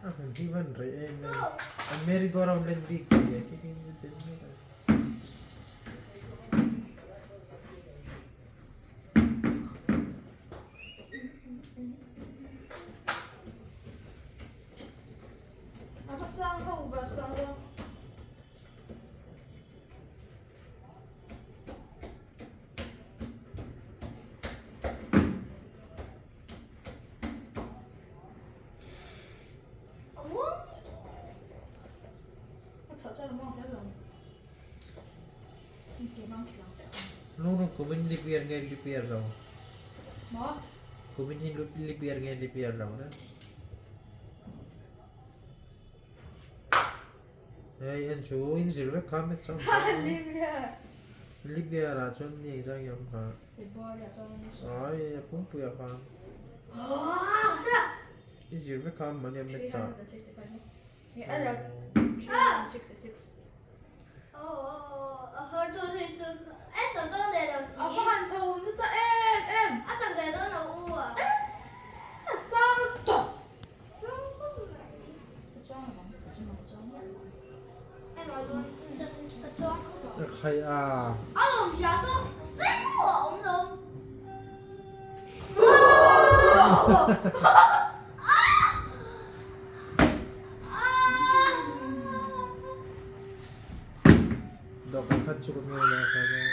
A hmun hi van reh em em. An merry go round len bik ve e khi khi den mek a. A va sang ho bus kang lo. Nung kumin leap year nge leap year lo? Kumin hi leap year nge leap year lo na? Hei en chu in zir vek kha met chuan leap year ah chuan ni engzah nge awm kha? Ai a pumpui ah khan i zir vek kha mahni a met ah. Khai a. Dawhkan khat chu ka ngei lai kha nia.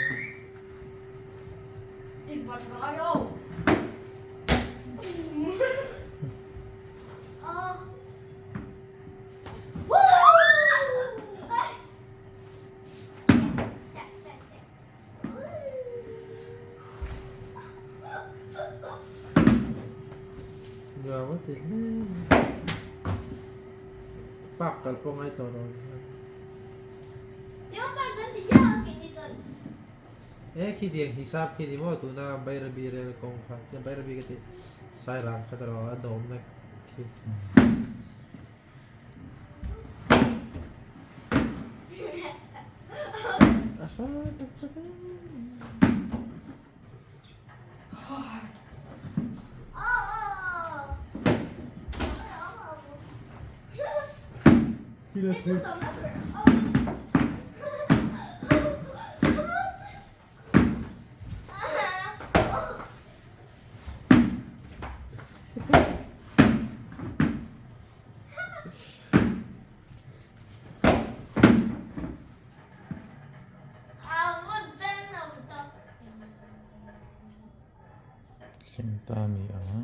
Nuam a ti hle mai. Park kal pawh ngai tawh lo hian. E khi tiang hisap khi ni maw tuna Bairabi rel kawng kha Bairabi ka ti Sairang kha erawh a dawmna khi. Thleng ta a ni ang a.